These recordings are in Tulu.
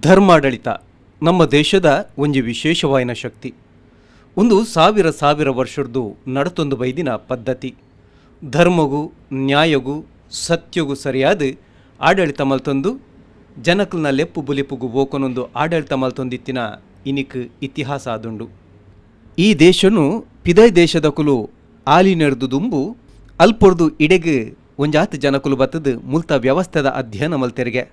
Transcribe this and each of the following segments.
ಧರ್ಮಾಡಳಿತ ನಮ್ಮ ದೇಶದ ಒಂಜಿ ವಿಶೇಷವಾಯಿನ ಶಕ್ತಿ. ಒಂದು ಸಾವಿರ ಸಾವಿರ ವರ್ಷದ್ದು ನಡತೊಂದು ಬೈದಿನ ಪದ್ಧತಿ. ಧರ್ಮಗೂ ನ್ಯಾಯಗೂ ಸತ್ಯಗೂ ಸರಿಯಾದ ಆಡಳಿತ ಮಲ್ತೊಂದು ಜನಕಲ್ನ ಲೆಪ್ಪು ಬುಲಿಪುಗು ಬೋಕೊನೊಂದು ಆಡಳಿತ ಮಲ್ತೊಂದಿತ್ತಿನ ಇನಿಕ್ ಇತಿಹಾಸ ಆದುಂಡು. ಈ ದೇಶನು ಪಿದೈ ದೇಶದಕುಲು ಆಲಿನೆರ್ದು ದುಂಬು ಅಲ್ಪೊರ್ದು ಇಡೆಗ್ ಒಂಜಾತ್ ಜನಕುಲು ಬತ್ತದು ಮುಲ್ತ ವ್ಯವಸ್ಥೆದ ಅಧ್ಯಯನ ಮಲ್ತೆರಿಗೆ.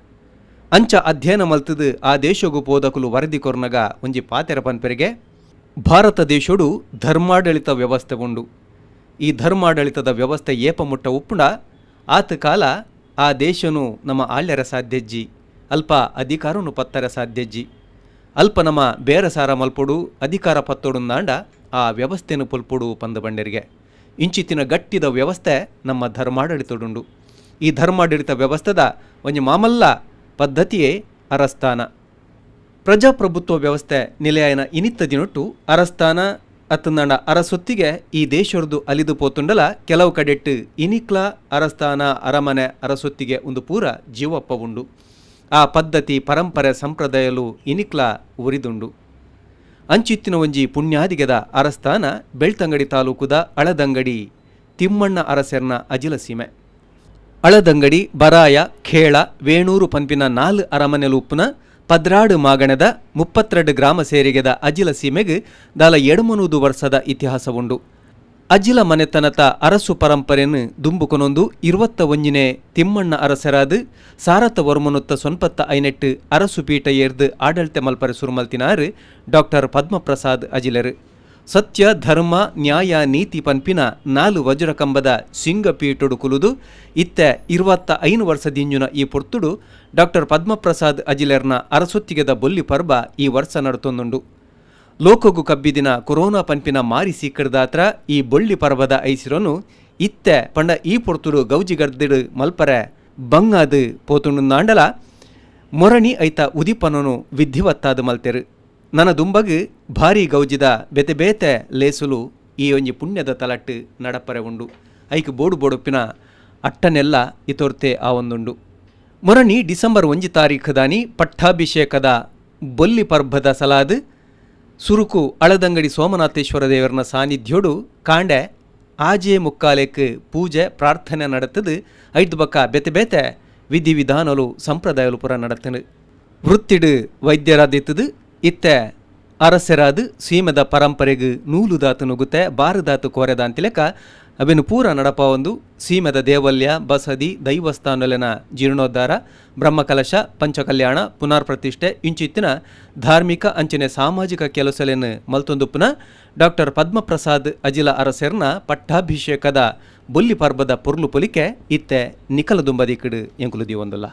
ಅಂಚ ಅಧ್ಯಯನ ಮಲ್ತದು ಆ ದೇಶಗು ಪೋದಕುಲು ವರದಿ ಕೊರ್ನಗ ಒಂಜಿ ಪಾತೆರ ಪನ್ಪೆರಿಗೆ, ಭಾರತ ದೇಶೋಡು ಧರ್ಮಾಡಳಿತ ವ್ಯವಸ್ಥೆ ಉಂಡು. ಈ ಧರ್ಮಾಡಳಿತದ ವ್ಯವಸ್ಥೆ ಏಪ ಮುಟ್ಟ ಉಪ್ಪುಂಡ ಆತ ಕಾಲ ಆ ದೇಶನು ನಮ್ಮ ಆಳ್ಯರ ಸಾಧ್ಯಜ್ಜಿ, ಅಲ್ಪ ಅಧಿಕಾರನು ಪತ್ತರ ಸಾಧ್ಯಜ್ಜಿ, ಅಲ್ಪ ನಮ್ಮ ಬೇರೆ ಸಾರ ಮಲ್ಪೊಡು ಅಧಿಕಾರ ಪತ್ತೊಡುಂದಾಂಡ ಆ ವ್ಯವಸ್ಥೆನು ಪುಲ್ಪೊಡು ಪಂದು ಬಂಡೆರಿಗೆ. ಇಂಚಿತ್ತಿನ ಗಟ್ಟಿದ ವ್ಯವಸ್ಥೆ ನಮ್ಮ ಧರ್ಮಾಡಳಿತಡುಂಡು. ಈ ಧರ್ಮಾಡಳಿತ ವ್ಯವಸ್ಥೆದ ಒಂಜಿ ಮಾಮಲ್ಲ ಪದ್ಧತಿಯೇ ಅರಸ್ತಾನ. ಪ್ರಜಾಪ್ರಭುತ್ವ ವ್ಯವಸ್ಥೆ ನಿಲೆಯಾಯನ ಇನಿತ್ತ ದಿನೊಟ್ಟು ಅರಸ್ತಾನ ಅತ್ತಂದಾಂಡ ಅರಸೊತ್ತಿಗೆ ಈ ದೇಶೊರ್ದು ಅಲಿದು ಪೋತುಂಡಲ ಕೆಲವು ಕಡೆಟ್ಟು ಇನಿಕ್ಲ ಅರಸ್ತಾನ ಅರಮನೆ ಅರಸೊತ್ತಿಗೆ ಒಂದು ಪೂರ ಜೀವಪ್ಪ ಉಂಡು. ಆ ಪದ್ಧತಿ ಪರಂಪರೆ ಸಂಪ್ರದಾಯಲು ಇನಿಕ್ಲ ಉರಿದುಂಡು. ಅಂಚಿತ್ತಿನ ಒಂಜಿ ಪುಣ್ಯಾದಿಗೆದ ಅರಸ್ತಾನ ಬೆಳ್ತಂಗಡಿ ತಾಲೂಕುದ ಅಳದಂಗಡಿ ತಿಮ್ಮಣ್ಣ ಅರಸೆರ್ನ ಅಜಿಲ ಸೀಮೆ. ಅಳದಂಗಡಿ, ಬರಾಯ, ಖೇಳ, ವೇಣೂರು ಪನ್ಪಿನ 4 ಅರಮನೆಲೂಪುನ 12 ಮಾಗಣದ 32 ಗ್ರಾಮ ಸೇರಿಗೆದ ಅಜಿಲ ಸೀಮೆಗೆ ದಾಲ 700 ವರ್ಷದ ಇತಿಹಾಸ ಉಂಡು. ಅಜಿಲ ಮನೆತನತ ಅರಸು ಪರಂಪರೆಯನ್ನು ದುಂಬುಕೊನೊಂದು 21ನೇ ತಿಮ್ಮಣ್ಣ ಅರಸರಾದ ಸಾರತ ವರ್ಮನುತ್ತ ಸೊನ್ಪತ್ತ ಐನೆಟ್ಟು ಅರಸು ಪೀಠ ಏರ್ದು ಆಡಳಿತ ಮಲ್ಪರೆ ಸುರುಮಲ್ತಿನಾರು ಡಾಕ್ಟರ್ ಪದ್ಮಪ್ರಸಾದ್ ಅಜಿಲರು. ಸತ್ಯ, ಧರ್ಮ, ನ್ಯಾಯ, ನೀತಿ ಪನ್ಪಿನ 4 ವಜ್ರಕಂಬದ ಸಿಂಗಪೀಠೊಡು ಕುಲುದು ಇತ್ತೆ 25 ವರ್ಷದಿಂಜುನ ಈ ಪೊರ್ತುಡು ಡಾಕ್ಟರ್ ಪದ್ಮಪ್ರಸಾದ್ ಅಜಿಲೆರ್ನ ಅರಸೊತ್ತಿಗೆದ ಬೊಲ್ಲಿ ಪರ್ಬ ಈ ವರ್ಷ ನಡತೊಂದುಂಡು. ಲೋಕಗು ಕಬ್ಬಿದಿನ ಕೊರೋನಾ ಪನ್ಪಿನ ಮಾರಿ ಸೀಕರ್ದಾತ್ರ ಈ ಬೊಳ್ಳಿ ಪರ್ಬದ ಐಸಿರನು ಇತ್ತೆ ಪಂಡ ಈ ಪೊರ್ತುಡು ಗೌಜಿಗರ್ದಿಡು ಮಲ್ಪರೆ ಬಂಗಾದು ಪೋತುಂಡುಂದಾಂಡಲ ಮೊರಣಿ ಐತ ಉದಿಪನನು ವಿಧಿವತ್ತಾದ ಮಲ್ತೆರು. ನನ ದುಂಬಗ್ ಭಾರಿ ಗೌಜಿದ ಬೇತೆ ಬೇತೆ ಲೇಸುಲು ಈ ಒಂಜಿ ಪುಣ್ಯದ ತಲಟ್ಟು ನಡಪರೆ ಉಂಡು. ಐಕ್ ಬೋಡು ಬೋಡುಪ್ಪಿನ ಅಟ್ಟನೆಲ್ಲ ಇತೋರ್ತೆ ಆ ಒಂದುಂಡು. ಮೊರಣಿ ಡಿಸೆಂಬರ್ 1 ತಾರೀಖುದಾನಿ ಪಟ್ಟಾಭಿಷೇಕದ ಬೊಲ್ಲಿ ಪರ್ಬದ ಸಲಾದ್ ಸುರುಕು ಅಳದಂಗಡಿ ಸೋಮನಾಥೇಶ್ವರ ದೇವರನ ಸಾನ್ನಿಧ್ಯೋಡು ಕಾಂಡೆ ಆಜೆ ಮುಕ್ಕಾಲೆಕ್ ಪೂಜೆ ಪ್ರಾರ್ಥನೆ ನಡತದು. ಐದು ಬಕ್ಕ ಬೇತೆ ಬೇತೆ ವಿಧಿವಿಧಾನಲು ಸಂಪ್ರದಾಯಲು ಪುರ ನಡತನು. ವೃತ್ತಿಡು ವೈದ್ಯರಾದಿತ್ತದು ಇತ್ತೆ ಅರಸರಾದ ಸೀಮದ ಪರಂಪರೆಗ್ ನೂಲುದಾತು ನುಗುತೆ ಬಾರದಾತು ಕೋರೆದಾಂತಿಲೆಕ ಅವೆನು ಪೂರ ನಡಪ ಒಂದು ಸೀಮದ ದೇವಲ್ಯ ಬಸದಿ ದೈವಸ್ಥಾನಲೆನ ಜೀರ್ಣೋದ್ಧಾರ, ಬ್ರಹ್ಮಕಲಶ, ಪಂಚಕಲ್ಯಾಣ, ಪುನರ್ ಪ್ರತಿಷ್ಠೆ ಇಂಚಿತ್ತಿನ ಧಾರ್ಮಿಕ ಅಂಚನೆ ಸಾಮಾಜಿಕ ಕೆಲಸಲೆನ್ ಮಲ್ತೊಂದುಪ್ಪುನ ಡಾಕ್ಟರ್ ಪದ್ಮಪ್ರಸಾದ್ ಅಜಿಲ ಅರಸೆರ್ನ ಪಟ್ಟಾಭಿಷೇಕದ ಬೊಲ್ಲಿ ಪರ್ಬದ ಪೊರ್ಲು ಪೊಲಿಕೆ ಇತ್ತೆ ನಿಕಲ ದುಂಬದಿಕ್ಕಡು ಎಂಕುಲು ದೀವೊಂದುಲ್ಲ.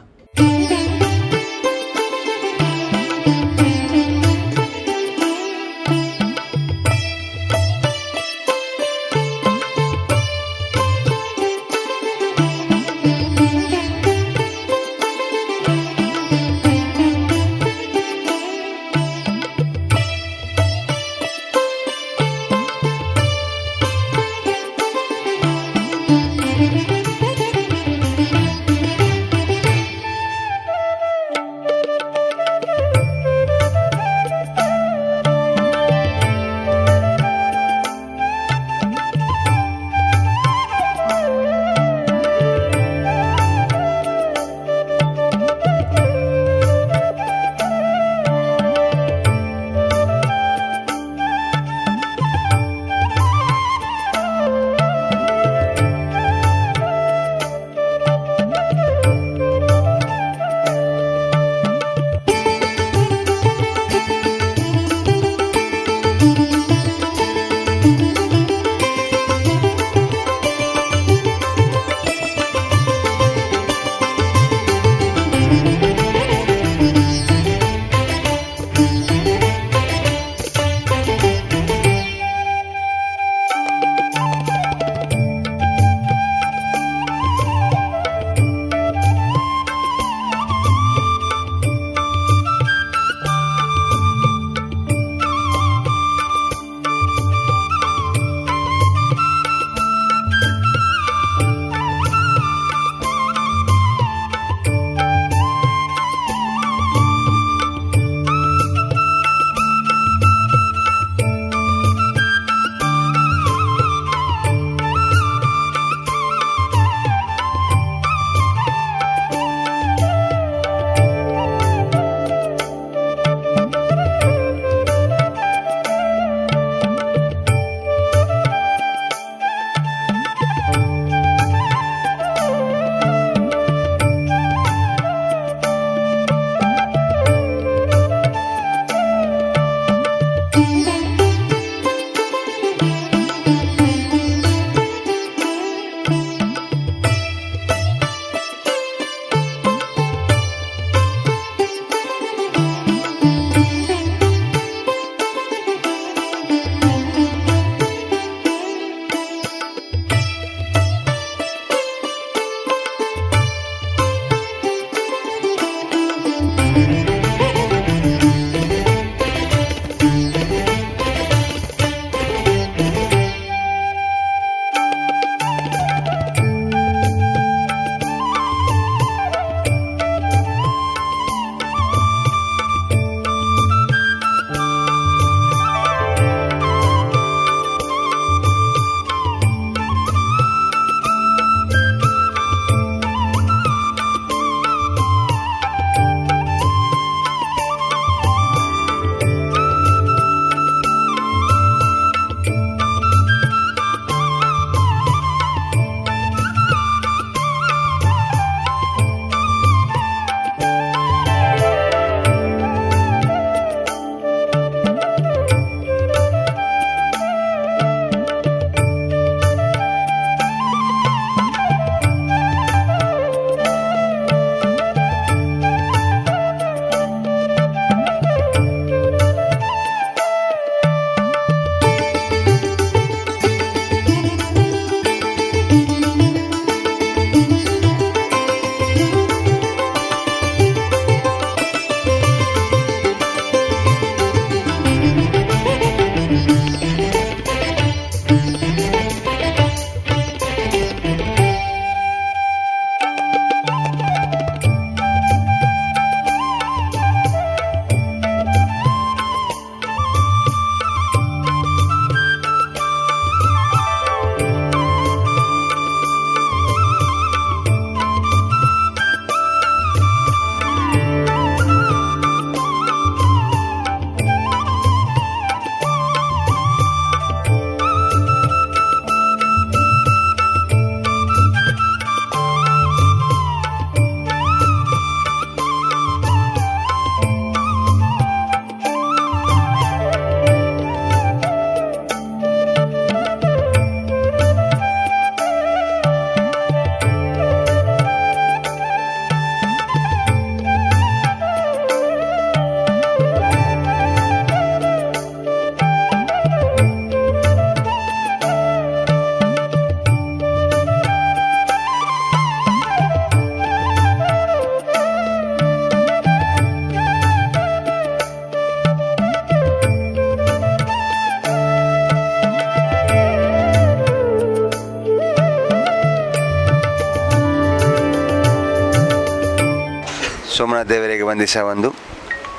ಸೋಮನಾಥ ದೇವರಿಗೆ ವಂದಿಸವೊಂದು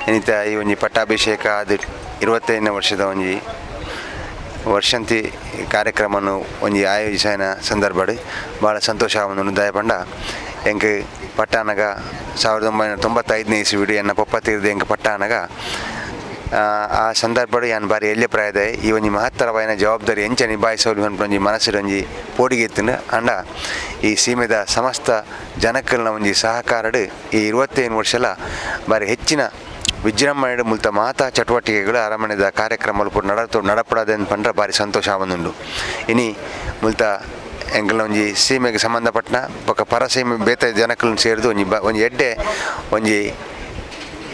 ಇನಿತ ಈ ಒಂಜಿ ಪಟ್ಟಾಭಿಷೇಕ ಆದ್ 25ನೇ ವರ್ಷದ ಒಂಜಿ ವರ್ಷಂತಿ ಕಾರ್ಯಕ್ರಮನು ಒಂಜಿ ಆಯೋಜಿಸಿನ ಸಂದರ್ಭಡ್ ಭಾಳ ಸಂತೋಷ ಆವೊಂದುಂಡು. ದಾಯೆ ಪಂಡ ಎಂಕ್ ಪಟ್ಟಾನಗ 1995ನೇ ಇಸ್ವಿಡ್ ಎನ್ನ ಪೊಪ್ಪ ತೀರ್ದ್ ಎಂಕ್ ಪಟ್ಟಾನಗ ಆ ಸಂದರ್ಭಡ್ ಯಾನ್ ಬಾರಿ ಎಲ್ಯ ಪ್ರಾಯದ ಈ ಒಂಜಿ ಮಹತ್ತರವಾಯಿನ ಜವಾಬ್ದಾರಿ ಎಂಚ ನಿಭಾಯಿಸೋಲಿ ಪನ್ಪುನ ಒಂಜಿ ಮನಸ್ಸುಡ್ ಒಂಜಿ ಪೋಡಿಗೆ ಇತ್ತಿನ. ಆಂಡ ಈ ಸೀಮೆದ ಸಮಸ್ತ ಜನಕ್ಕಲ್ನ ಒಂಜಿ ಸಹಕಾರಡ್ ಈ 25 ವರ್ಷಲ ಬಾರಿ ಹೆಚ್ಚಿನ ವಿಜೃಂಭಣೆ ಮುಲ್ತ ಮಾತಾ ಚಟುವಟಿಕೆಗಳು ಅರಮನೆದ ಕಾರ್ಯಕ್ರಮಲು ಪೂರ ನಡಪಡದೆ ಪಂಡ್ರ ಬಾರಿ ಸಂತೋಷ ಆವೊಂದುಂಡು. ಇನಿ ಮುಲ್ತ ಎಂಕಲ್ನ ಒಂಜಿ ಸೀಮೆಗೆ ಸಂಬಂಧಪಟ್ಟನ ಬೊಕ್ಕ ಪರ ಸೀಮೆ ಬೇತೆ ಜನಕ್ಕಲ್ನ ಸೇರ್ದು ಒಂಜಿ ಒಂಜಿ ಎಡ್ಡೆ ಒಂಜಿ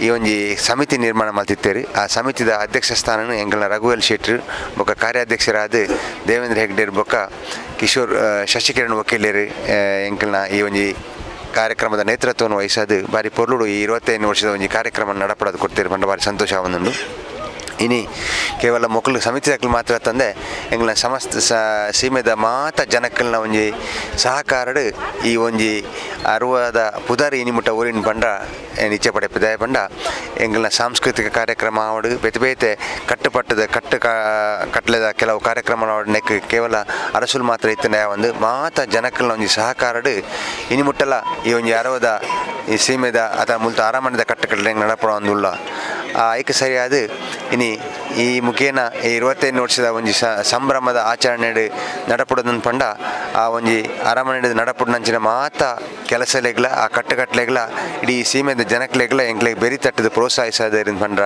ಈ ಒಂಜಿ ಸಮಿತಿ ನಿರ್ಮಾಣ ಮಲ್ತಿತ್ತೇರು. ಆ ಸಮಿತಿದ ಅಧ್ಯಕ್ಷ ಸ್ಥಾನನು ಎಂಕಲ್ನ ರಘುವೇಲ್ ಶೆಟ್ರು ಬೊಕ್ಕ ಕಾರ್ಯಾಧ್ಯಕ್ಷರಾದ ದೇವೇಂದ್ರ ಹೆಗ್ಡೇರ್ ಬೊಕ್ಕ ಕಿಶೋರ್ ಶಶಿಕಿರಣ್ ವಕೀಲರು ಎಂಕಲ್ನ ಈ ಒಂಜಿ ಕಾರ್ಯಕ್ರಮದ ನೇತೃತ್ವವನ್ನು ವಹಿಸೋದು ಬಾರಿ ಪೊರ್ಲುಡು ಈ 25 ವರ್ಷದ ಒಂಜಿ ಕಾರ್ಯಕ್ರಮ ನಡಪಡೋದು ಕೊಡ್ತೀರಿ ಪಂಡ ಬಾರಿ ಸಂತೋಷ ಆವೊಂದುಂಡು. ಇನಿ ಕೇವಲ ಮೊಕ್ಕಲು ಸಮಿತಿ ದಾಕಲು ಮಾತ್ರ ತಂದೆ ಎಂಗ್ಲ ಸಮಸ್ತ ಸೀಮೆದ ಮಾತ ಜನಕ್ಕಲ್ನ ಒಂಜಿ ಸಹಕಾರಡು ಈ ಒಂಜಿ ಅರುವಾದ ಪುದರ್ ಇನಿಮುಟ್ಟ ಊರಿನ ಪಂಡ ಇಚ್ಛೆ ಪಡೆಪು. ದಾಯೆ ಪಂಡ ಎಂಗ್ಲ ಸಾಂಸ್ಕೃತಿಕ ಕಾರ್ಯಕ್ರಮ ಆವಡು ಬೇತೆ ಬೇತೆ ಕಟ್ಟುಪಟ್ಟದ ಕಟ್ಟು ಕಟ್ಲೆದ ಕೆಲವು ಕಾರ್ಯಕ್ರಮ ಆವಡು ನೆಕ್ ಕೇವಲ ಅರಸುಲು ಮಾತ್ರ ಇತ್ತಂದೆ ಒಂದು ಮಾತ ಜನಕ್ಕಲ್ನ ಒಂಜಿ ಸಹಕಾರಡು ಇನಿಮುಟ್ಟಲ ಈ ಒಂಜಿ ಅರವದ ಈ ಸೀಮೆದ ಅಥವಾ ಮುಲ್ತ ಅರಮನೆದ ಕಟ್ಟುಕಟ್ಟಲೆ ನಡಪಡ ಒಂದುಲ್ಲ. ಆ ಐಕ್ ಸರಿಯಾದ ಇನಿ ಈ ಮುಖೇನ ಈ 25 ವರ್ಷದ ಒಂಜಿ ಸಂಭ್ರಮದ ಆಚರಣೆ ನಡಪುಡದನ್ ಪಂಡ ಆ ಒಂಜಿ ಅರಮನೆ ನಡಪುಡನಂಚಿನ ಮಾತ ಕೆಲಸಲೆಗ್ಲ ಆ ಕಟ್ಟುಕಟ್ಲೆಗ್ಲ ಇಡೀ ಸೀಮೆದ ಜನಕ್ಲೆಗ್ಲ ಎಂಕ್ಲೆಗ್ ಬೆರಿ ತಟ್ಟದ ಪ್ರೋತ್ಸಾಹಿಸದ ಪಂಡ್ರ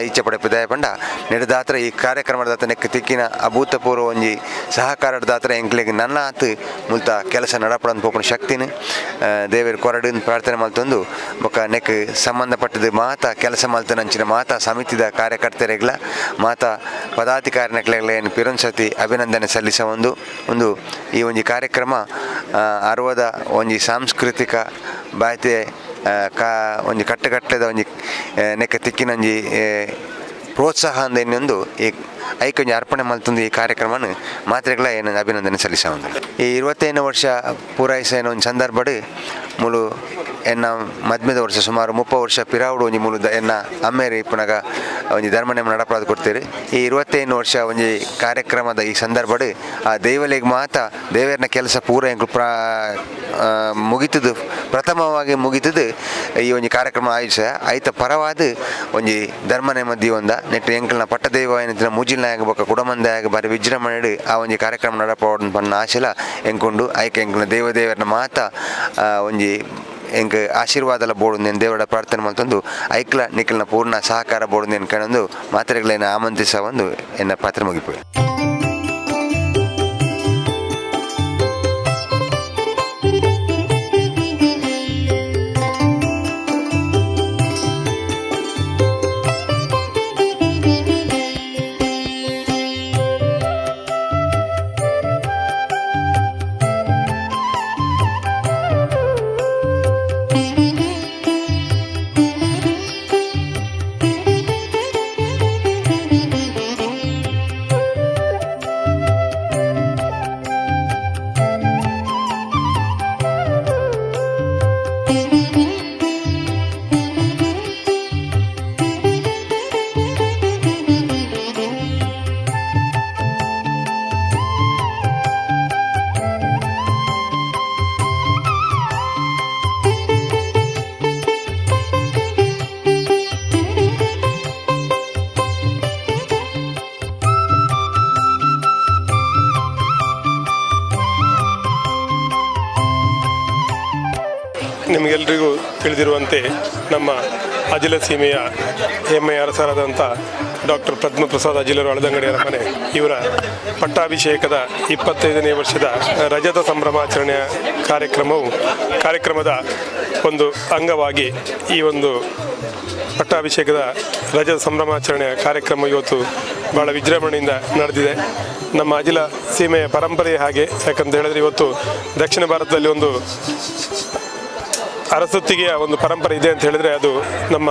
ಇಚ್ಛೆ ಪಡೆಪು. ದಾಯೆ ಪಂಡ ನೆಡದಾತ್ರ ಈ ಕಾರ್ಯಕ್ರಮದಾತ ನೆಕ್ ತಿಕ್ಕಿನ ಅಭೂತಪೂರ್ವ ಒಂಜಿ ಸಹಕಾರದಾತ್ರ ಎಂಕ್ಲೆಗ್ ನನ್ನಾತ್ ಮುಲ್ತ ಕೆಲಸ ನಡಪಡನ್ ಪೋಪುನ ಶಕ್ತಿನ ದೇವೆರ್ ಕೊರಡು ಪ್ರಾರ್ಥನೆ ಮಲ್ತೊಂದು ಬೊಕ್ಕ ನೆಕ್ ಸಂಬಂಧಪಟ್ಟದ ಮಾತ ಕೆಲಸ ಮಲ್ತನಂಚಿನ ಮಾತಾ ಸಮಿತಿದ ಕಾರ್ಯಕರ್ತರೆಗ್ಲ ಮಾತಾ ಪದಾಧಿಕಾರಿನಕ್ಲೆಗ್ಲ ಏನು ಪಿರೊಂದ್ಸತಿ ಅಭಿನಂದನೆ ಸಲ್ಲಿಸ ಒಂದು ಒಂದು ಈ ಒಂಜಿ ಕಾರ್ಯಕ್ರಮ ಅರ್ವದ ಒಂಜಿ ಸಾಂಸ್ಕೃತಿಕ ಬಾತೆ ಒಂಜಿ ಕಟ್ಟುಕಟ್ಟದ ಒಂಜಿ ನೆಕ್ಕ ತಿಕ್ಕಿನ ಒಂಜಿ ಪ್ರೋತ್ಸಾಹ ಅಂದ ಈ ಐಕ್ ಒಂಜಿ ಅರ್ಪಣೆ ಮಲ್ತೊಂದು ಈ ಕಾರ್ಯಕ್ರಮನ ಮಾತ್ರೆಗಳ ಏನು ಅಭಿನಂದನೆ ಸಲ್ಲಿಸ ಒಂದು. ಈ 25 ವರ್ಷ ಪೂರೈಸಿನ ಒಂಜಿ ಸಂದರ್ಭಡ್ ಮುಲು ಎನ್ನ ಮದ್ಮೆದ ವರ್ಷ ಸುಮಾರು 30 ವರ್ಷ ಪಿರಾವುಡು ಒಂಜಿ ಮುಲು ಎನ್ನ ಅಮ್ಮೇರು ಇಪ್ಪುನಗ ಒಂಜಿ ಧರ್ಮನೇಮ ನಡಪಡೋದು ಕೊಡ್ತೀರಿ. ಈ 25 ವರ್ಷ ಒಂಜಿ ಕಾರ್ಯಕ್ರಮದ ಈ ಸಂದರ್ಭಡ್ ಆ ದೈವಲೆಗ್ ಮಾತ ದೇವರನ ಕೆಲಸ ಪೂರ ಎಂಕುಲು ಮುಗಿತದು ಪ್ರಥಮವಾಗಿ ಮುಗಿತದು ಈ ಒಂಜಿ ಕಾರ್ಯಕ್ರಮ ಆಯೋಜಿಸ ಐತ ಪರವಾದ ಒಂಜಿ ಧರ್ಮನೇಮ ದೀವೊಂದ ನೆಟ್ಟು ಎಂಕಲ್ನ ಪಟ್ಟದೈವ ಏನಿತ್ತಿನ ಮುಜಿಲ್ನಾಯಗ ಬೊಕ್ಕ ಕುಡಮಂದಾಯಗ ಬಾರಿ ವಿಜೃಂಭಣೆಡ್ ಆ ಒಂಜಿ ಕಾರ್ಯಕ್ರಮ ನಡಪೋಡು ಪನ್ನ ಆಶೆಲ ಎಂಕುಂಡು. ಐಕ್ ಎಂಕಲ್ನ ದೈವ ದೇವರನ ಮಾತ ಒಂಜಿ ಎಂಕ್ ಆಶೀರ್ವಾದಲ ಬೋಡು ನೇನು ದೇವರ ಪ್ರಾರ್ಥನೆ ಮಲ್ತೊಂದು ಐಕ್ಲ ನಿಕಲ್ನ ಪೂರ್ಣ ಸಹಕಾರ ಬೋಡು ನೇನು ಕಣಂದು ಮಾತ್ರೆಗಳನ್ನ ಆಮಂತ್ರಿಸ ಒಂದು ಎನ್ನ ಪಾತ್ರ ಮುಗಿಪೋಯಿ. ನಿಮಗೆಲ್ರಿಗೂ ತಿಳಿದಿರುವಂತೆ ನಮ್ಮ ಅಜಿಲ ಸೀಮೆಯ ಹೆಮ್ಮೆಯ ಅರಸರಾದಂಥ ಡಾಕ್ಟರ್ ಪದ್ಮಪ್ರಸಾದ್ ಅಜಿಲರು ಅಳದಂಗಡಿ ಅರಮನೆ ಇವರ ಪಟ್ಟಾಭಿಷೇಕದ 25ನೇ ವರ್ಷದ ರಜತ ಸಂಭ್ರಮಾಚರಣೆಯ ಕಾರ್ಯಕ್ರಮದ ಒಂದು ಅಂಗವಾಗಿ ಈ ಒಂದು ಪಟ್ಟಾಭಿಷೇಕದ ರಜತ ಸಂಭ್ರಮಾಚರಣೆಯ ಕಾರ್ಯಕ್ರಮ ಇವತ್ತು ಭಾಳ ವಿಜೃಂಭಣೆಯಿಂದ ನಡೆದಿದೆ. ನಮ್ಮ ಅಜಿಲ ಸೀಮೆಯ ಪರಂಪರೆ ಹಾಗೆ. ಯಾಕಂತ ಹೇಳಿದ್ರೆ ಇವತ್ತು ದಕ್ಷಿಣ ಭಾರತದಲ್ಲಿ ಒಂದು ಅರಸೊತ್ತಿಗೆಯ ಒಂದು ಪರಂಪರೆ ಇದೆ ಅಂತ ಹೇಳಿದರೆ ಅದು ನಮ್ಮ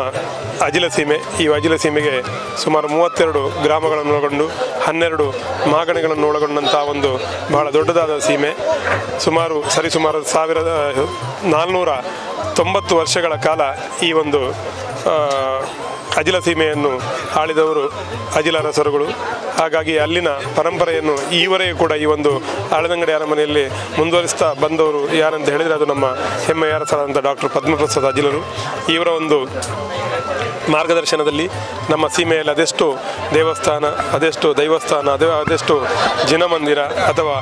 ಅಜಿಲ ಸೀಮೆ. ಈ ಅಜಿಲ ಸೀಮೆಗೆ ಸುಮಾರು 32 ಗ್ರಾಮಗಳನ್ನು ಒಳಗೊಂಡು 12 ಮಾಗಣೆಗಳನ್ನು ಒಳಗೊಂಡಂಥ ಒಂದು ಬಹಳ ದೊಡ್ಡದಾದ ಸೀಮೆ. ಸರಿಸುಮಾರು 1490 ವರ್ಷಗಳ ಕಾಲ ಈ ಒಂದು ಅಜಿಲ ಸೀಮೆಯನ್ನು ಆಳಿದವರು ಅಜಿಲ ಅರಸರುಗಳು. ಹಾಗಾಗಿ ಅಲ್ಲಿನ ಪರಂಪರೆಯನ್ನು ಈವರೆಗೂ ಕೂಡ ಈ ಒಂದು ಆಳದಂಗಡಿ ಅರಮನೆಯಲ್ಲಿ ಮುಂದುವರಿಸ್ತಾ ಬಂದವರು ಯಾರಂತ ಹೇಳಿದರೆ ಅದು ನಮ್ಮ ಹೆಮ್ಮೆಯ ಅರಸರಾದಂಥ ಡಾಕ್ಟರ್ ಪದ್ಮಪ್ರಸಾದ್ ಅಜಿಲರು. ಇವರ ಒಂದು ಮಾರ್ಗದರ್ಶನದಲ್ಲಿ ನಮ್ಮ ಸೀಮೆಯಲ್ಲಿ ಅದೆಷ್ಟು ದೇವಸ್ಥಾನ, ಅದೆಷ್ಟು ದೈವಸ್ಥಾನ, ಅದೆಷ್ಟು ಜಿನಮಂದಿರ ಅಥವಾ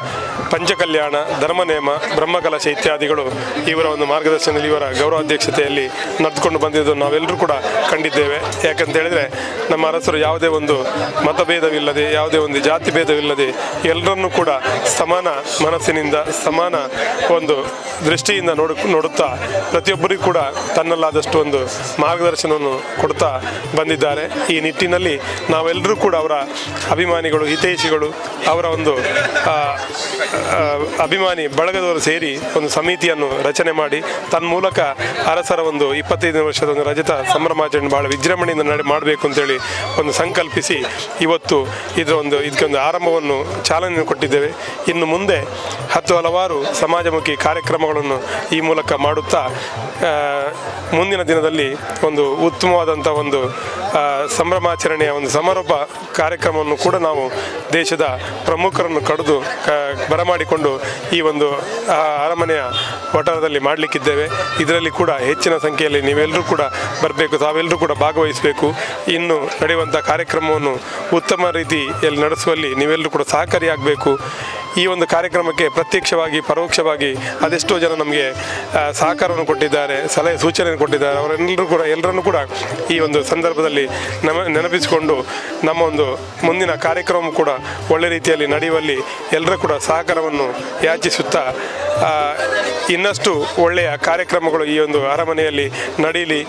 ಪಂಚಕಲ್ಯಾಣ, ಧರ್ಮನೇಮ, ಬ್ರಹ್ಮಕಲಶ ಇತ್ಯಾದಿಗಳು ಇವರ ಒಂದು ಮಾರ್ಗದರ್ಶನದಲ್ಲಿ, ಇವರ ಗೌರವಾಧ್ಯಕ್ಷತೆಯಲ್ಲಿ ನಡೆದುಕೊಂಡು ಬಂದಿದ್ದು ನಾವೆಲ್ಲರೂ ಕೂಡ ಕಂಡಿದ್ದೇವೆ. ಯಾಕಂತ ಹೇಳಿದರೆ ನಮ್ಮ ಅರಸರು ಯಾವುದೇ ಒಂದು ಮತಭೇದವಿಲ್ಲದೆ, ಯಾವುದೇ ಒಂದು ಜಾತಿ ಭೇದವಿಲ್ಲದೆ ಎಲ್ಲರನ್ನೂ ಕೂಡ ಸಮಾನ ಮನಸ್ಸಿನಿಂದ, ಸಮಾನ ಒಂದು ದೃಷ್ಟಿಯಿಂದ ನೋಡುತ್ತಾ ಪ್ರತಿಯೊಬ್ಬರಿಗೂ ಕೂಡ ತನ್ನಲ್ಲಾದಷ್ಟು ಒಂದು ಮಾರ್ಗದರ್ಶನವನ್ನು ಕೊಡ್ತಾ ಬಂದಿದ್ದಾರೆ. ಈ ನಿಟ್ಟಿನಲ್ಲಿ ನಾವೆಲ್ಲರೂ ಕೂಡ ಅವರ ಅಭಿಮಾನಿಗಳು, ಹಿತೈಷಿಗಳು, ಅವರ ಒಂದು ಅಭಿಮಾನಿ ಬಳಗದವರು ಸೇರಿ ಒಂದು ಸಮಿತಿಯನ್ನು ರಚನೆ ಮಾಡಿ ತನ್ಮೂಲಕ ಅರಸರ ಒಂದು 25 ವರ್ಷದ ಒಂದು ರಜತ ಸಂಭ್ರಮಾಚರಣೆ ಬಹಳ ವಿಜೃಂಭಣೆಯಿಂದ ಮಾಡಬೇಕು ಅಂತೇಳಿ ಒಂದು ಸಂಕಲ್ಪಿಸಿ ಇವತ್ತು ಇದಕ್ಕೊಂದು ಆರಂಭವನ್ನು, ಚಾಲನೆ ಕೊಟ್ಟಿದ್ದೇವೆ. ಇನ್ನು ಮುಂದೆ 10 ಹಲವಾರು ಸಮಾಜಮುಖಿ ಕಾರ್ಯಕ್ರಮಗಳನ್ನು ಈ ಮೂಲಕ ಮಾಡುತ್ತಾ ಮುಂದಿನ ದಿನದಲ್ಲಿ ಒಂದು ಉತ್ತಮವಾದಂಥ ಒಂದು ಸಂಭ್ರಮಾಚರಣೆಯ ಒಂದು ಸಮಾರೋಪ ಕಾರ್ಯಕ್ರಮವನ್ನು ಕೂಡ ನಾವು ದೇಶದ ಪ್ರಮುಖರನ್ನು ಕಡಿದು ಬರಮಾಡಿಕೊಂಡು ಈ ಒಂದು ಅರಮನೆಯ ವಠಾರದಲ್ಲಿ ಮಾಡಲಿಕ್ಕಿದ್ದೇವೆ. ಇದರಲ್ಲಿ ಕೂಡ ಹೆಚ್ಚಿನ ಸಂಖ್ಯೆಯಲ್ಲಿ ನೀವೆಲ್ಲರೂ ಕೂಡ ಬರಬೇಕು, ತಾವೆಲ್ಲರೂ ಕೂಡ ಭಾಗವಹಿಸಬೇಕು. ಇನ್ನು ನಡೆಯುವಂಥ ಕಾರ್ಯಕ್ರಮವನ್ನು ಉತ್ತಮ ರೀತಿಯಲ್ಲಿ ನಡೆಸುವಲ್ಲಿ ನೀವೆಲ್ಲರೂ ಕೂಡ ಸಹಕಾರಿಯಾಗಬೇಕು. ಈ ಒಂದು ಕಾರ್ಯಕ್ರಮಕ್ಕೆ ಪ್ರತ್ಯಕ್ಷವಾಗಿ, ಪರೋಕ್ಷವಾಗಿ ಅದೆಷ್ಟೋ ಜನ ನಮಗೆ ಸಹಕಾರವನ್ನು ಕೊಟ್ಟಿದ್ದಾರೆ, ಸಲಹೆ ಸೂಚನೆಯನ್ನು ಕೊಟ್ಟಿದ್ದಾರೆ. ಅವರೆಲ್ಲರೂ ಕೂಡ, ಎಲ್ಲರನ್ನೂ ಕೂಡ ಈ ಒಂದು ಸಂದರ್ಭದಲ್ಲಿ ನೆನಪಿಸಿಕೊಂಡು ನಮ್ಮ ಒಂದು ಮುಂದಿನ ಕಾರ್ಯಕ್ರಮ ಕೂಡ ಒಳ್ಳೆ ರೀತಿಯಲ್ಲಿ ನಡೆಯುವಲ್ಲಿ ಎಲ್ಲರೂ ಕೂಡ ಸಹಕಾರವನ್ನು ಯಾಚಿಸುತ್ತಾ ಇನ್ನಷ್ಟು ಒಳ್ಳೆಯ ಕಾರ್ಯಕ್ರಮಗಳು ಈ ಒಂದು ಅರಮನೆಯಲ್ಲಿ ನಡೆಯಲಿ.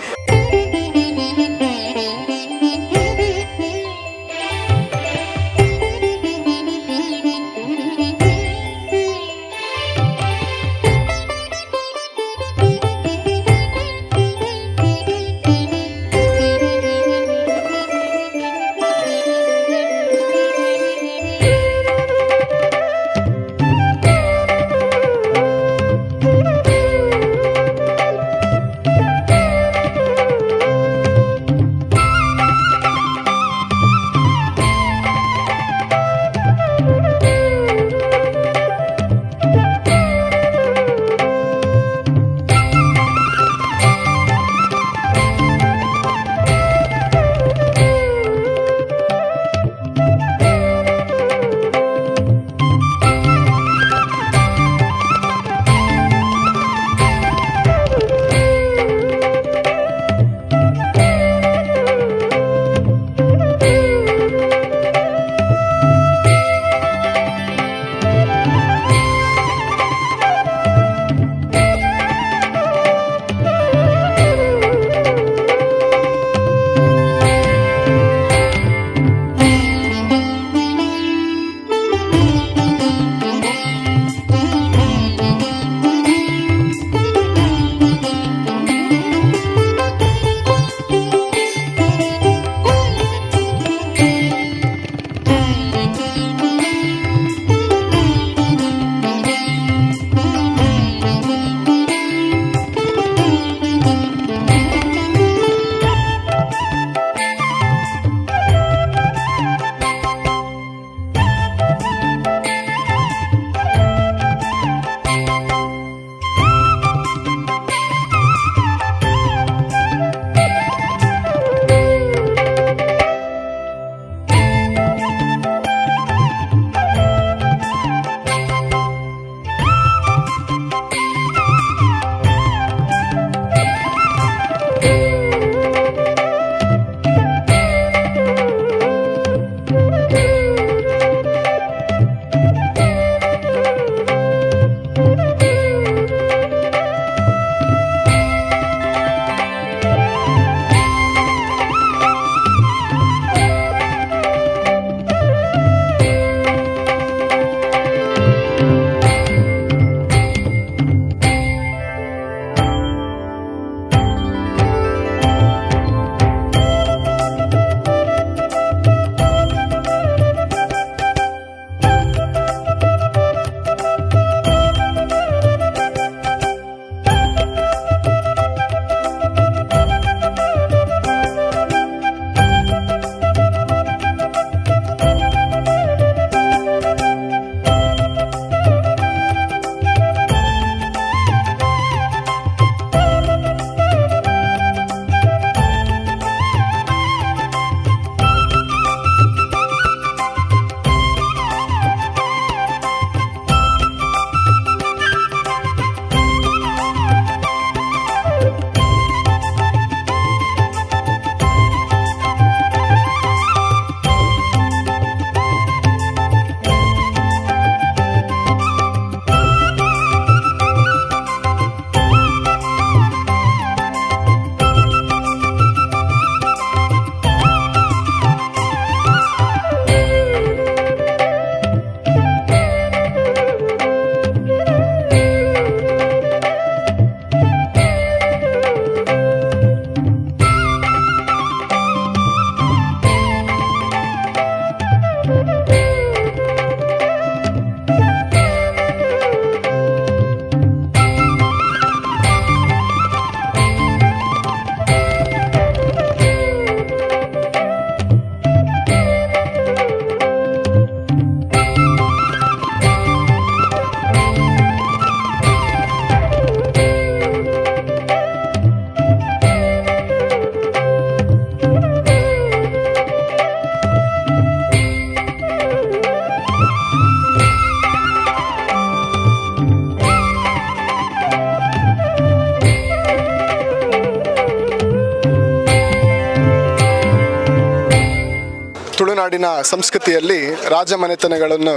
ತುಳುನಾಡಿನ ಸಂಸ್ಕೃತಿಯಲ್ಲಿ ರಾಜಮನೆತನಗಳನ್ನು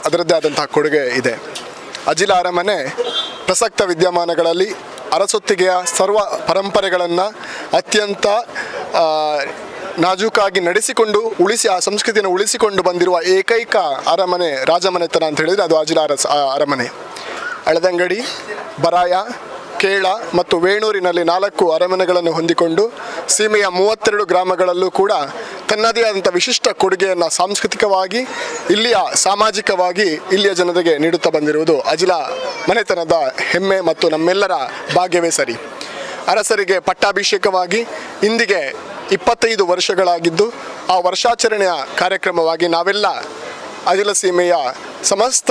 ಅದರದ್ದೇ ಆದಂತಹ ಕೊಡುಗೆ ಇದೆ. ಅಜಿಲ ಅರಮನೆ ಪ್ರಸಕ್ತ ವಿದ್ಯಮಾನಗಳಲ್ಲಿ ಅರಸೊತ್ತಿಗೆಯ ಸರ್ವ ಪರಂಪರೆಗಳನ್ನು ಅತ್ಯಂತ ನಾಜೂಕಾಗಿ ನಡೆಸಿಕೊಂಡು ಉಳಿಸಿ, ಆ ಸಂಸ್ಕೃತಿಯನ್ನು ಉಳಿಸಿಕೊಂಡು ಬಂದಿರುವ ಏಕೈಕ ಅರಮನೆ, ರಾಜಮನೆತನ ಅಂತ ಹೇಳಿದರೆ ಅದು ಅಜಿಲ ಅರಮನೆ. ಅಳದಂಗಡಿ, ಬರಾಯ, ಕೇಳ ಮತ್ತು ವೇಣೂರಿನಲ್ಲಿ 4 ಅರಮನೆಗಳನ್ನು ಹೊಂದಿಕೊಂಡು ಸೀಮೆಯ 32 ಗ್ರಾಮಗಳಲ್ಲೂ ಕೂಡ ತನ್ನದೇ ಆದಂಥ ವಿಶಿಷ್ಟ ಕೊಡುಗೆಯನ್ನು ಸಾಂಸ್ಕೃತಿಕವಾಗಿ, ಇಲ್ಲಿಯ ಸಾಮಾಜಿಕವಾಗಿ ಇಲ್ಲಿಯ ಜನರಿಗೆ ನೀಡುತ್ತಾ ಬಂದಿರುವುದು ಅಜಿಲ ಮನೆತನದ ಹೆಮ್ಮೆ ಮತ್ತು ನಮ್ಮೆಲ್ಲರ ಭಾಗ್ಯವೇ ಸರಿ. ಅರಸರಿಗೆ ಪಟ್ಟಾಭಿಷೇಕವಾಗಿ ಇಂದಿಗೆ 25 ವರ್ಷಗಳಾಗಿದ್ದು, ಆ ವರ್ಷಾಚರಣೆಯ ಕಾರ್ಯಕ್ರಮವಾಗಿ ನಾವೆಲ್ಲ ಅಜಿಲ ಸೀಮೆಯ ಸಮಸ್ತ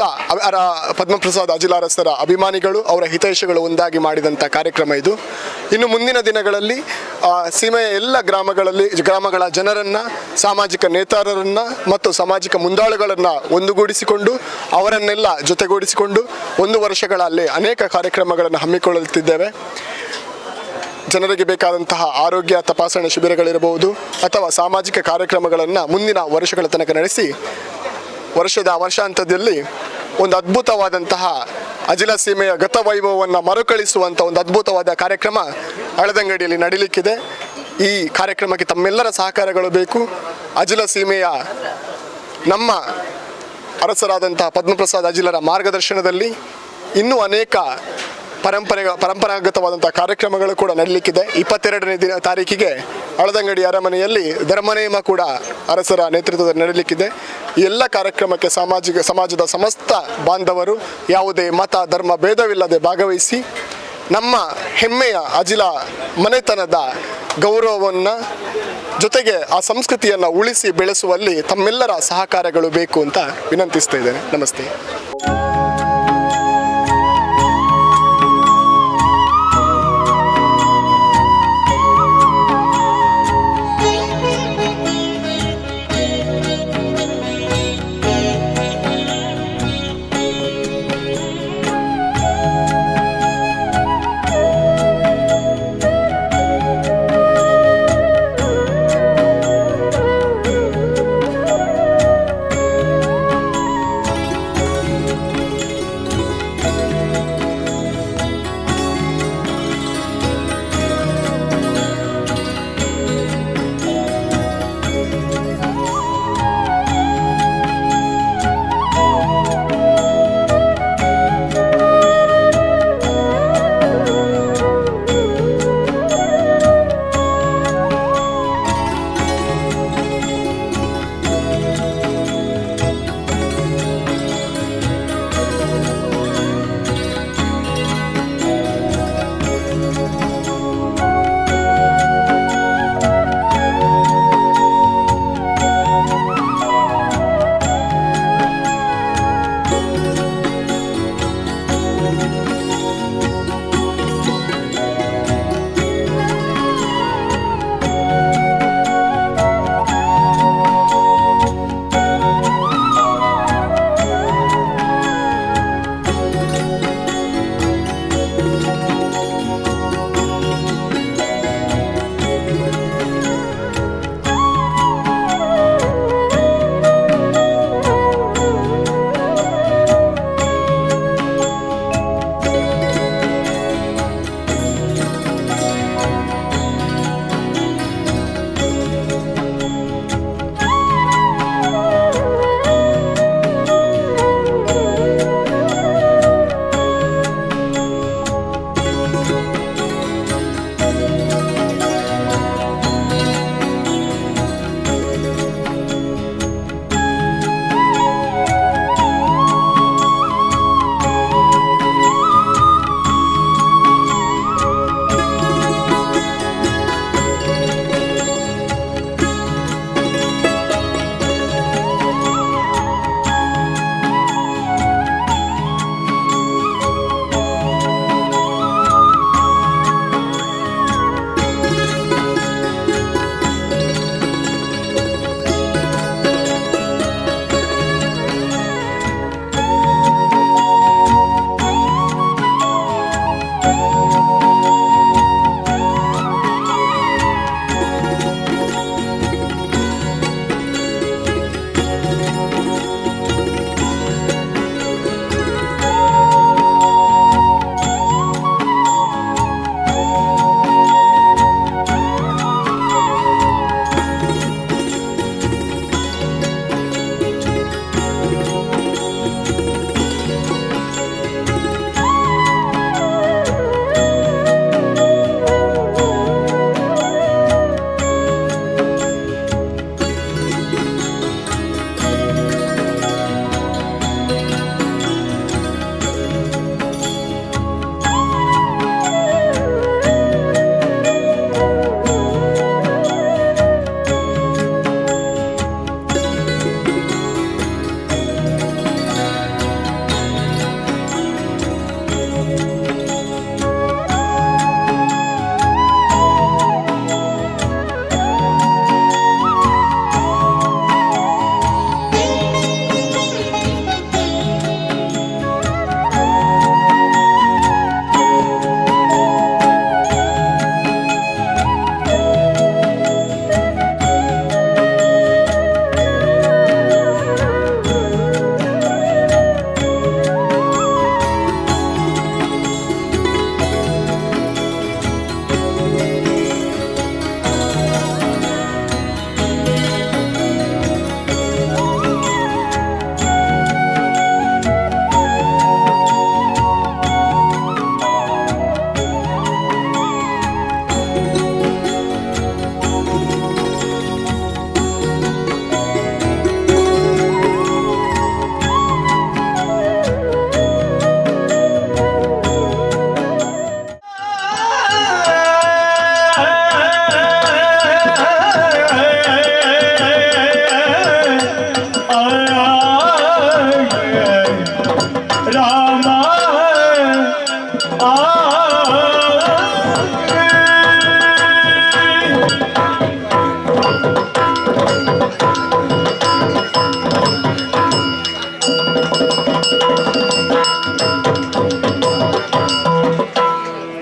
ಪದ್ಮಪ್ರಸಾದ್ ಅಜಿಲ ಅರಸರ ಅಭಿಮಾನಿಗಳು, ಅವರ ಹಿತೈಷಿಗಳು ಒಂದಾಗಿ ಮಾಡಿದಂಥ ಕಾರ್ಯಕ್ರಮ ಇದು. ಇನ್ನು ಮುಂದಿನ ದಿನಗಳಲ್ಲಿ ಸೀಮೆಯ ಎಲ್ಲ ಗ್ರಾಮಗಳ ಜನರನ್ನು, ಸಾಮಾಜಿಕ ನೇತಾರರನ್ನು ಮತ್ತು ಸಾಮಾಜಿಕ ಮುಂದಾಳುಗಳನ್ನು ಒಂದುಗೂಡಿಸಿಕೊಂಡು, ಅವರನ್ನೆಲ್ಲ ಜೊತೆಗೂಡಿಸಿಕೊಂಡು ಒಂದು ವರ್ಷಗಳಲ್ಲಿ ಅನೇಕ ಕಾರ್ಯಕ್ರಮಗಳನ್ನು ಹಮ್ಮಿಕೊಳ್ಳುತ್ತಿದ್ದೇವೆ. ಜನರಿಗೆ ಬೇಕಾದಂತಹ ಆರೋಗ್ಯ ತಪಾಸಣೆ ಶಿಬಿರಗಳಿರಬಹುದು ಅಥವಾ ಸಾಮಾಜಿಕ ಕಾರ್ಯಕ್ರಮಗಳನ್ನು ಮುಂದಿನ ವರ್ಷಗಳ ತನಕ ನಡೆಸಿ ವರ್ಷದ ವರ್ಷಾಂತದಲ್ಲಿ ಒಂದು ಅದ್ಭುತವಾದಂತಹ ಅಜಿಲ ಸೀಮೆಯ ಗತವೈಭವವನ್ನು ಮರುಕಳಿಸುವಂಥ ಒಂದು ಅದ್ಭುತವಾದ ಕಾರ್ಯಕ್ರಮ ಅಳದಂಗಡಿಯಲ್ಲಿ ನಡೀಲಿಕ್ಕಿದೆ. ಈ ಕಾರ್ಯಕ್ರಮಕ್ಕೆ ತಮ್ಮೆಲ್ಲರ ಸಹಕಾರಗಳು ಬೇಕು. ಅಜಿಲ ಸೀಮೆಯ ನಮ್ಮ ಅರಸರಾದಂತಹ ಪದ್ಮಪ್ರಸಾದ್ ಅಜಿಲರ ಮಾರ್ಗದರ್ಶನದಲ್ಲಿ ಇನ್ನೂ ಅನೇಕ ಪರಂಪರಾಗತವಾದಂಥ ಕಾರ್ಯಕ್ರಮಗಳು ಕೂಡ ನಡೀಲಿಕ್ಕಿದೆ. 22ನೇ ದಿನ ತಾರೀಕಿಗೆ ಅಳದಂಗಡಿ ಅರಮನೆಯಲ್ಲಿ ಧರ್ಮನೇಮ ಕೂಡ ಅರಸರ ನೇತೃತ್ವದಲ್ಲಿ ನಡೀಲಿಕ್ಕಿದೆ. ಈ ಎಲ್ಲ ಕಾರ್ಯಕ್ರಮಕ್ಕೆ ಸಮಾಜದ ಸಮಸ್ತ ಬಾಂಧವರು ಯಾವುದೇ ಮತ ಧರ್ಮ ಭೇದವಿಲ್ಲದೆ ಭಾಗವಹಿಸಿ ನಮ್ಮ ಹೆಮ್ಮೆಯ ಅಜಿಲ ಮನೆತನದ ಗೌರವವನ್ನು ಜೊತೆಗೆ ಆ ಸಂಸ್ಕೃತಿಯನ್ನು ಉಳಿಸಿ ಬೆಳೆಸುವಲ್ಲಿ ತಮ್ಮೆಲ್ಲರ ಸಹಕಾರಗಳು ಬೇಕು ಅಂತ ವಿನಂತಿಸ್ತಾ ಇದ್ದೇನೆ. ನಮಸ್ತೆ.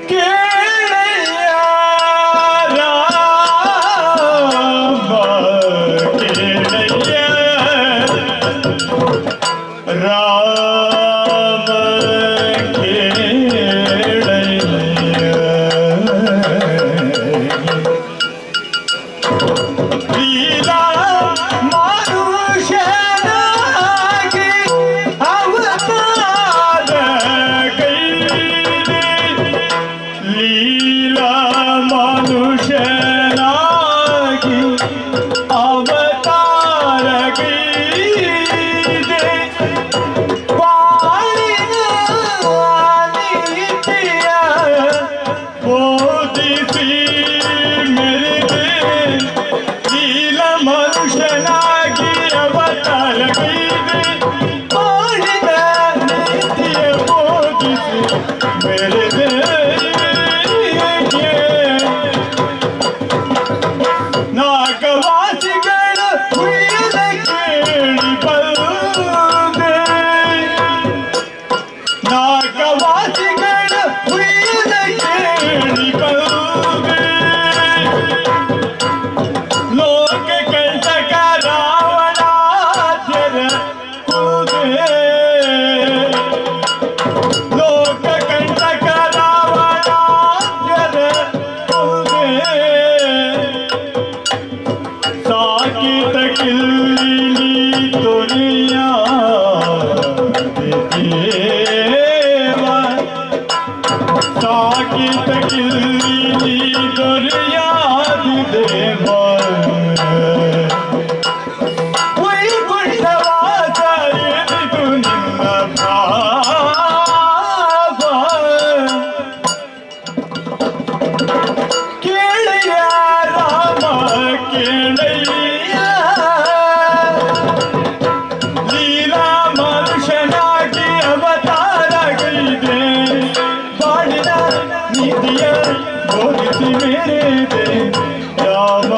ಕೇಳಯ್ಯ ರಾಮ ಕೇಳಯ್ಯ ರಾಮ ಕೇಳಯ್ಯ ಲೀಲಾ ಮನುಷ್ಯನಾಗಿ ಅವತಾರ ಕೈದೆ ಲೀಲಾ ಮನುಷ್ಯನಾಗಿ ಅವತಾರ ಕೈದೆ ಬಾಳಿನ ನೀತಿಯ ಬೋಧಿಸಿ ಮೆರೆದೆ ಲೀಲ ಮನುಷ್ಯನಾಗಿ ಅವತಾರಗೈದೆ ಬಾಳಿನ ನೀತಿಯ ಬೋಧಿಸಿ ಮೆರೆದೆ. ನಾಗವಾಸಿಗಳ ಹುಯ್ಯದ ಕೇಳಿ ಬಂದೆ ನಾಗವಾಸಿಗಳ ಹುಯ್ಯದ ಕೇಳಿ ಬಂದೆ ಲೋಕ ಕಂಟಕ ರಾವಣಾಧ್ಯರ ಕೂದೆ ಲೋಕ ಕಂಟಕ ರಾವಣಾಧ್ಯರ ಕೂದೆ ಸಾಕಿತ ಕಿಲ್ಲಿ ತುರಿಯ ದೇವ ಸಾಕಿತ ಕಿಲ್ಲಿ ದೊರೆಯಾದಿ ದೇವ ವೈಕುಂಠವಾಸ ಏನಿದು ನಿನ್ನ ಭಾವ ಕೇಳಯ್ಯ ರಾಮ ಕೇಳಯ್ಯ ಲೀಲಾ ಮನುಷ್ಯನಾಗಿ ಅವತಾರಗೈದೆ ಬಾಳಿನ ನೀತಿಯ ಬೋಧಿಸಿ ಮೇರೆದೆ ರಾಮ.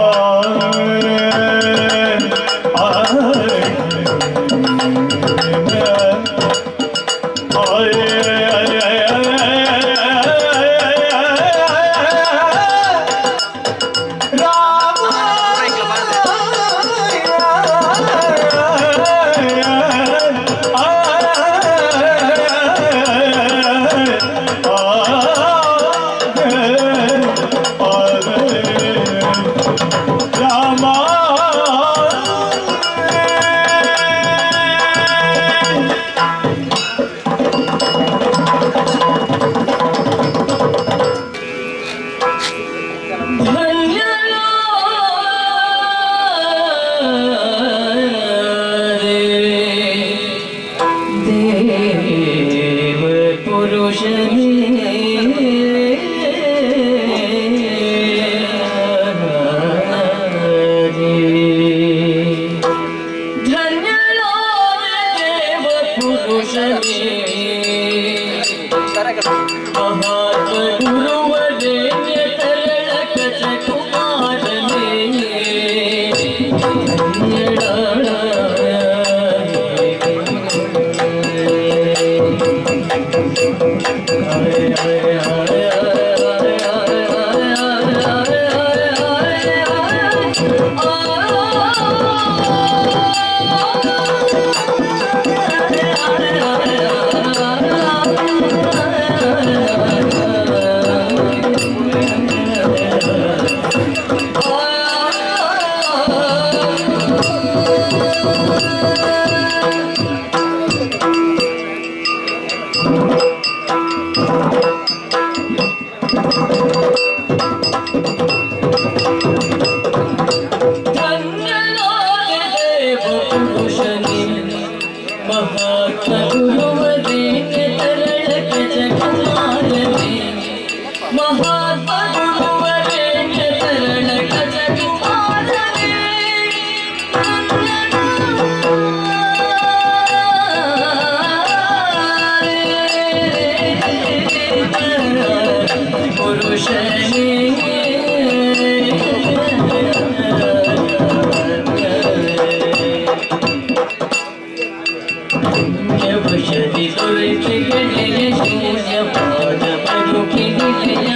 ಿ.